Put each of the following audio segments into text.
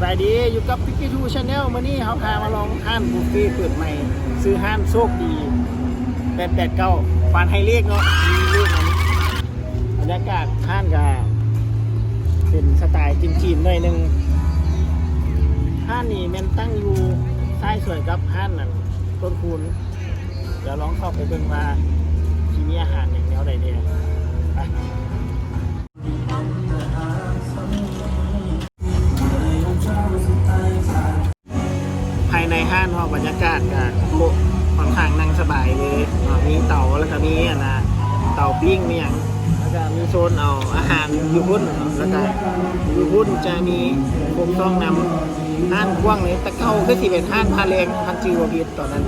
ສະບາຍດີ ຢູ່ກັບ Picky Two Channel ມື້ນີ້ເຮົາພາມາລອງຮ້ານບຸບເຟເປີດໃໝ່ ຊື່ຮ້ານໂຊກດີ ແປດແປດເກົ້າ ປານໃຫ້ເລກເນາະ ມີເລກນຳ. ບັນຍາກາດຮ້ານກະເປັນສະໄຕຈີນໆ ໜ້ອຍໜຶ່ງ. ຮ້ານນີ້ແມ່ນຕັ້ງຢູ່ຊ້າຍສວນກັບຮ້ານນັ້ນຕົ້ນຄູນ. ດຽວລອງເຂົ້າໄປເບິ່ງວ່າຊິມີອາຫານຫຍັງແນວໃດແດ່. ໄປ. ພາຍໃນຮ້ານເນາະ ບັນຍາກາດກະ ໂອ້ ຂ້ອນຂ້າງນັ່ງສະບາຍເລີຍເນາະ ມີເຕົາ ແລ້ວກະມີອັນນ່າ ເຕົາປີ້ງມີຫຍັງ ແລ້ວກະມີໂຊນເອົາອາຫານຢູ່ພຸ້ນ ແລ້ວກະຢູ່ພຸ້ນຈະມີຄົບຊ້ອງນຳ. ຮ້ານກວ້າງເລີຍ ແຕ່ເກົ່າຄືຊິເປັນຮ້ານພາແລງ ຄັນຈື່ບໍ່ຜິດຕອນນັ້ນ.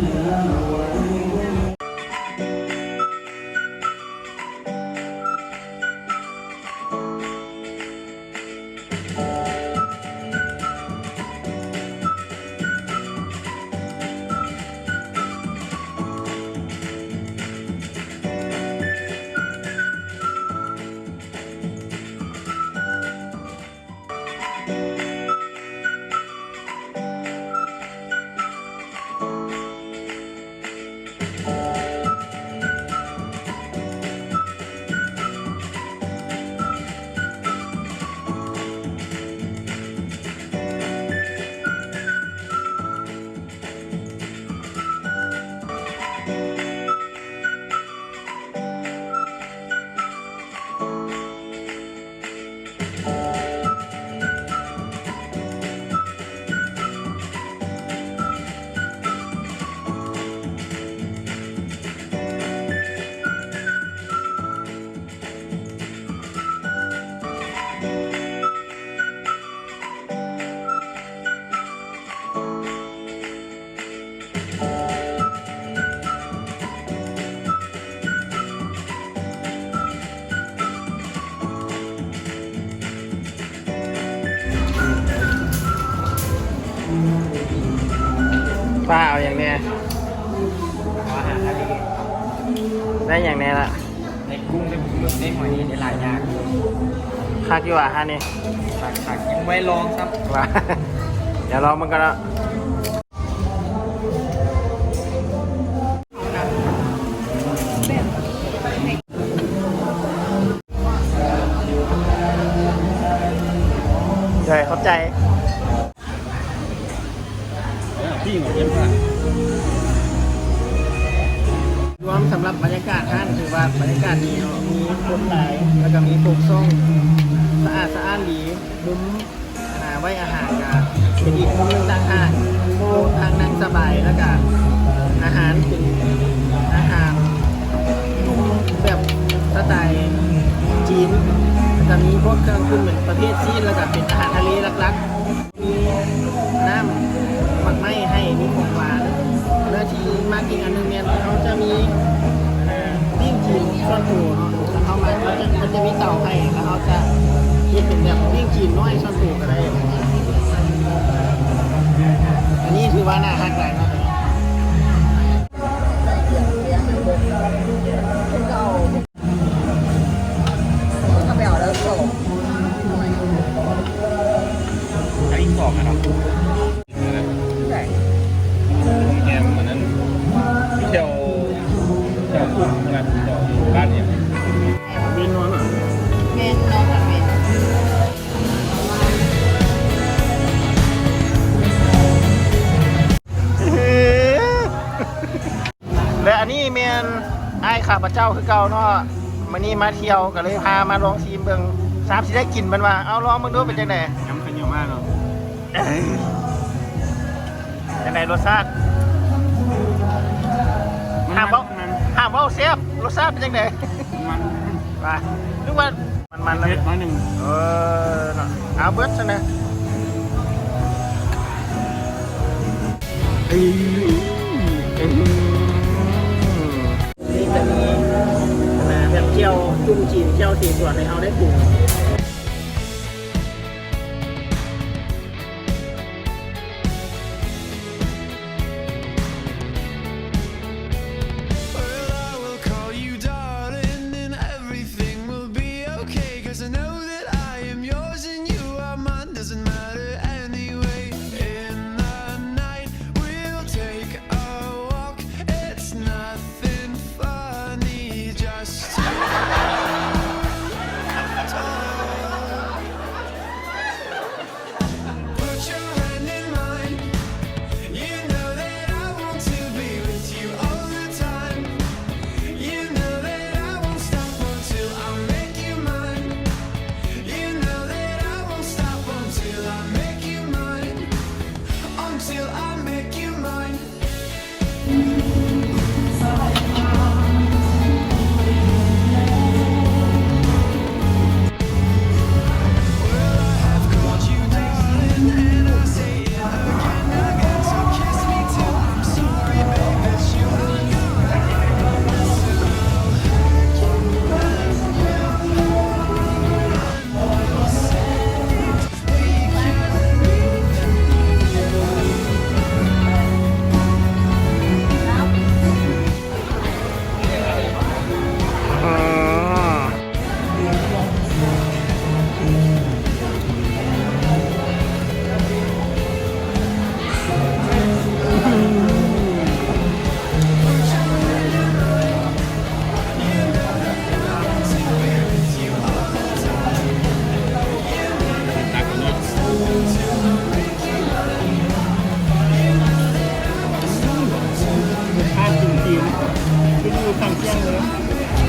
ປ້າເອົາຫຍັງແດ່? ເອົາອາຫານທະເລ. ໄດ້ຫຍັງແດ່ລະ? ໄດ້ກຸ້ງ ໄດ້ປາໝຶກ ໄດ້ຫອຍ ໄດ້ຫຼາຍຢ່າງ. ຄັກຢູ່ຫວາຮ້ານນີ້? ຄັກໆ ຍັງບໍ່ໄດ້ລອງຊ້ຳ. ຫວາ? ດຽວລອງເບິ່ງກ່ອນເນາະ. ໂດຍ ຂອບໃຈ. ລວມສຳລັບບັນຍາກາດຮ້ານ ຖືວ່າບັນຍາກາດດີເນາະ ມີຄົນຫຼາຍ ແລ້ວກະມີຄົບຊ້ອງ ສະອາດສະອ້ານດີ. ມຸມ ອ່າ ໄວ້ອາຫານກະເປັນອີກມຸມໜຶ່ງຕ່າງຫາກ ໂຕະຕ່າງນັ່ງສະບາຍ ແລ້ວກະອາຫານເປັນອາຫານກຸ່ມແບບສະໄຕຈີນ ກະມີພວກເຄື່ອງດື່ມເປັນປະເພດຊີ້ນ ແລ້ວກະເປັນອາຫານທະເລຫຼັກໆ. ມີນ້ຳໝາກໄມ້ໃຫ້ ມີຂອງຫວານ. ແລ້ວທີ່ມາກິນອັນໜຶ່ງແມ່ນເຮົາຈະມີ ເອີ ປີ້ງຈີນສ່ວນໂຕເນາະ. ເຮົາມາ ເຮົາຈະ ມັນຈະມີເຕົາໃຫ້ ແລ້ວເຮົາຈະເຮັດເປັນແບບປີ້ງຈີນນ້ອຍສ່ວນໂຕກະໄດ້. ອັນນີ້ຖືວ່າໜ້າຮັກຫຼາຍເນາະ. ໄດ້ສອງອັນເນາະ. ໂຮງແຮມອັນນັ້ນ ແຖວ ແຖວຄຸກນະ ແຖວບ້ານນີ້ ເວັນນອນນະ. ແມ່ນ ນອນນະ ເວັນ. ແລະ ອັນນີ້ແມ່ນອ້າຍຂ້າພະເຈົ້າຄືເກົ່າເນາະ. ມື້ນີ້ມາທ່ຽວກະເລີຍພາມາລອງຊີມເບິ່ງ ສາມຊິໄດ້ກິນເພິ່ນວ່າ. ເອົາ ລອງເບິ່ງດູເປັນຈັ່ງໃດ? ຍຳເຂົ້າໜຽວມາເນາະ. ເອີ ຈັ່ງໃດລົດຊາດ? ຫ້າມເວົ້າ ຫ້າມເວົ້າແຊບ. ລົດຊາດເປັນຈັ່ງໃດ? ມັນ ວ່າ ຫຼືວ່າ ມັນໆ ເຜັດໜ້ອຍໜຶ່ງ. ເອີ ເນາະ ເອົາເບິດຊັ້ນນະ. ອືມ ອືມ ນີ້ຈະມີ ອັນນ່າ ແບບແຈ່ວຈຸ້ມຈີນ ແຈ່ວເສສວນໃຫ້ເຮົາໄດ້ປຸງ.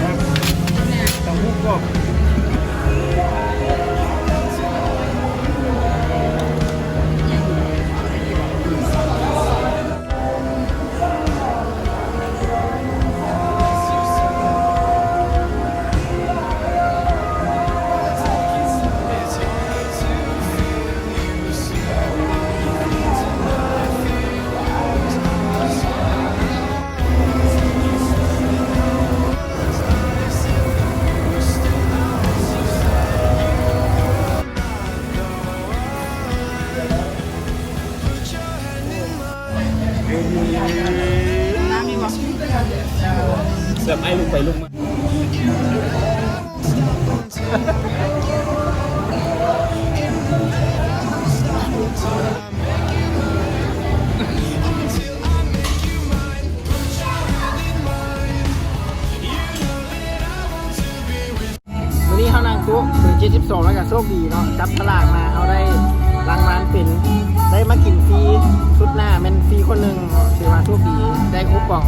ເຕົ້າຫູກອບ. ແບບໄອ້ລຸກໄປລຸກມາ. ມື້ນີ້ເຮົານັ່ງໂຕະເບີເຈັດສິບສອງ ແລ້ວກໍໂຊກດີເນາະ ຈັບສະຫຼາກມາ ເຮົາໄດ້ລາງວັນເປັນ ໄດ້ມາກິນຟຣີ ຊຸດໜ້າແມ່ນຟຣີຄົນໜຶ່ງເນາະ ຖືວ່າໂຊກດີ ໄດ້ຄູປອງ